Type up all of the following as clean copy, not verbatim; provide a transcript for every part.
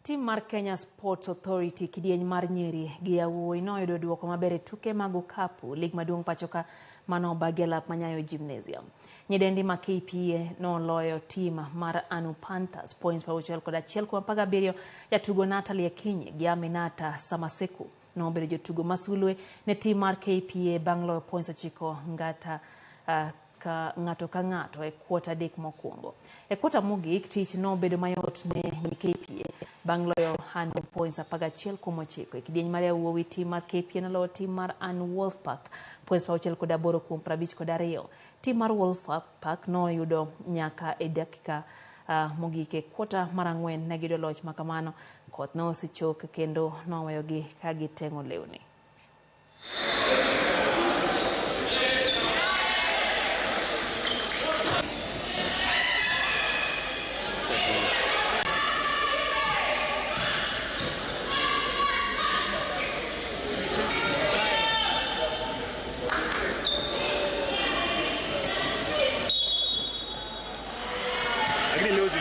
Tim mar Kenya Sports Authority kidieny mar nyiri gi yawuoyi noyudo duoko maber e tuke mag okapu lig maduong' pachoka mano obagi e lap manyayo Gymnasium. Nyidendi ma KPA noloyo tim mar Anu Panthers points 61 kuom 17. Jatugo Natalie Akinyi gi Aminata Samaseku nobedo jotugo masulwe ne tim mar KPA bang' loyo points 9 ngata ka ng'ato ka ng'ato e kwota 3 mokwongo. E kwota mogik, tich nobedo mayot ne nyi KPA bang' loyo Anu points 11 kuom 9. E kidieny mar yawuowi, tim mar KPA noloyo tim mar Anu Wolf Park points 68 kuom 52. Tim mar Wolf Park noyudo nyaka e dakika mogik e kwota mar 4 ne giyudo loch makamano. Koth ne osechok kendo noweyogi ka giteng'o lewni.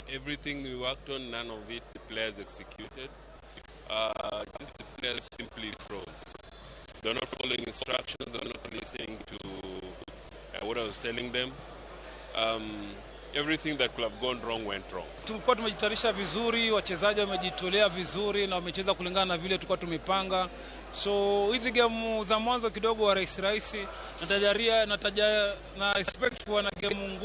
Everything we worked on, none of it the players executed. Just the players simply froze. They're not following instructions, they're not listening to what I was telling them. Everything that could have gone wrong went wrong. Tulikuwa tumejitayarisha vizuri, wachezaji wamejitolea vizuri na wamecheza kulingana na vile tulikuwa tumepanga. So hizi game za mwanzo kidogo wa rahisi rahisi, na expect kuwa na game ngumu.